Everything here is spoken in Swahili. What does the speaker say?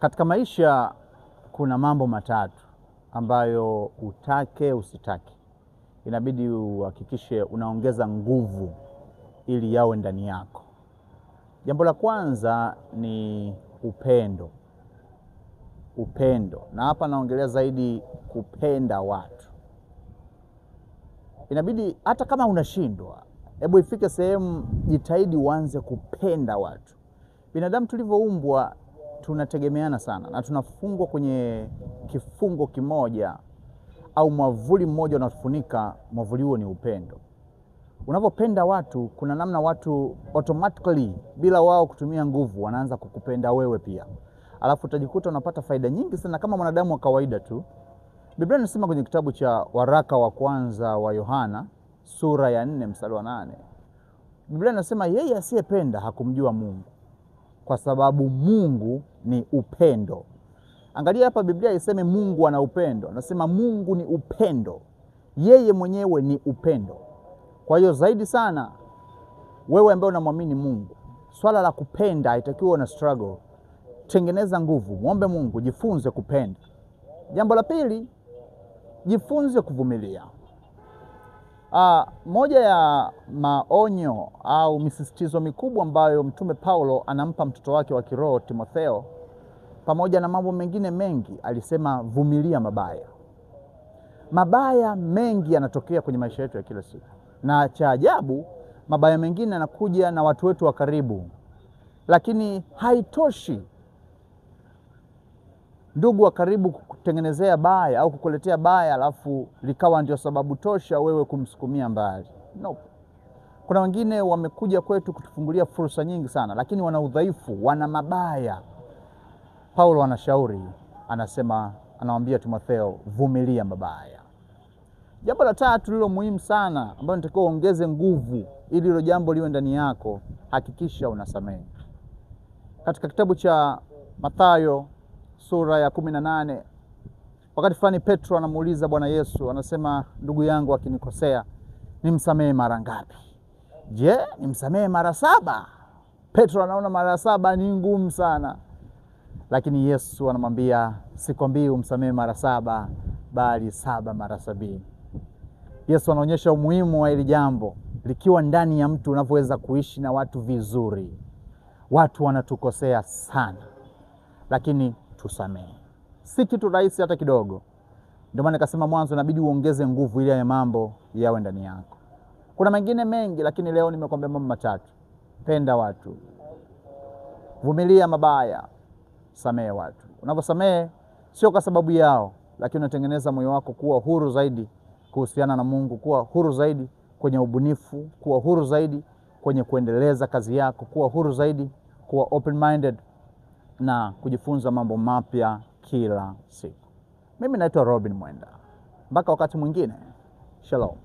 Katika maisha kuna mambo matatu ambayo utake usitake, inabidi uhakikishe unaongeza nguvu ili yawe ndani yako. Jambo la kwanza ni upendo. Upendo, na hapa naongelea zaidi kupenda watu. Inabidi hata kama unashindwa, hebu ifike sehemu jitahidi uanze kupenda watu. Binadamu tulivyoumbwa tunategemeana sana na tunafungwa kwenye kifungo kimoja au mwavuli mmoja unatufunika. Mwavuli huo ni upendo. Unapopenda watu, kuna namna watu automatically bila wao kutumia nguvu wanaanza kukupenda wewe pia. Alafu utajikuta unapata faida nyingi sana kama mwanadamu wa kawaida tu. Biblia inasema kwenye kitabu cha waraka wa kwanza wa Yohana sura ya 4 mstari wa 8. Biblia inasema yeye asiyependa hakumjua Mungu, kwa sababu Mungu ni upendo. Angalia hapa, Biblia iseme Mungu ana upendo, anasema Mungu ni upendo. Yeye mwenyewe ni upendo. Kwa hiyo zaidi sana wewe ambaye unamwamini Mungu, swala la kupenda haitakiwi una struggle. Tengeneza nguvu, muombe Mungu, jifunze kupenda. Jambo la pili, jifunze kuvumilia. Moja ya maonyo au misisitizo mikubwa ambayo Mtume Paulo anampa mtoto wake wa kiroho Timotheo, pamoja na mambo mengine mengi, alisema vumilia mabaya. Mabaya mengi yanatokea kwenye maisha yetu ya kila siku, na cha ajabu mabaya mengine yanakuja na watu wetu wa karibu, lakini haitoshi ndugu wa karibu kukutengenezea baya au kukuletea baya alafu likawa ndio sababu tosha wewe kumsukumia mbali. Nope. Kuna wengine wamekuja kwetu kutufungulia fursa nyingi sana, lakini wana udhaifu, wana mabaya. Paulo anashauri, anasema, anamwambia Timotheo, vumilia mabaya. Jambo la tatu lilo muhimu sana ambalo nitakiwa uongeze nguvu ili hilo jambo liwe ndani yako, hakikisha unasamehe. Katika kitabu cha Mathayo sura ya 18, wakati fulani Petro anamuuliza Bwana Yesu, anasema ndugu yangu akinikosea nimsamehe mara ngapi? Je, nimsamehe mara 7? Petro anaona mara 7 ni ngumu sana, lakini Yesu anamwambia sikwambii umsamehe mara 7, bali 7 mara 70. Yesu anaonyesha umuhimu wa hili jambo likiwa ndani ya mtu, unavyoweza kuishi na watu vizuri. Watu wanatukosea sana, lakini tusamehe. Si kitu rahisi hata kidogo. Ndio maana nikasema mwanzo inabidi uongeze nguvu ili haya mambo yawe ndani yako. Kuna mengine mengi, lakini leo nimekuambia mambo matatu. Penda watu, vumilia mabaya, samehe watu. Unaposamehe sio kwa sababu yao, lakini unatengeneza moyo wako kuwa huru zaidi kuhusiana na Mungu, kuwa huru zaidi kwenye ubunifu, kuwa huru zaidi kwenye kuendeleza kazi yako, kuwa huru zaidi, kuwa open minded na kujifunza mambo mapya kila siku. Mimi naitwa Robin Mwenda. Mpaka wakati mwingine. Shalom.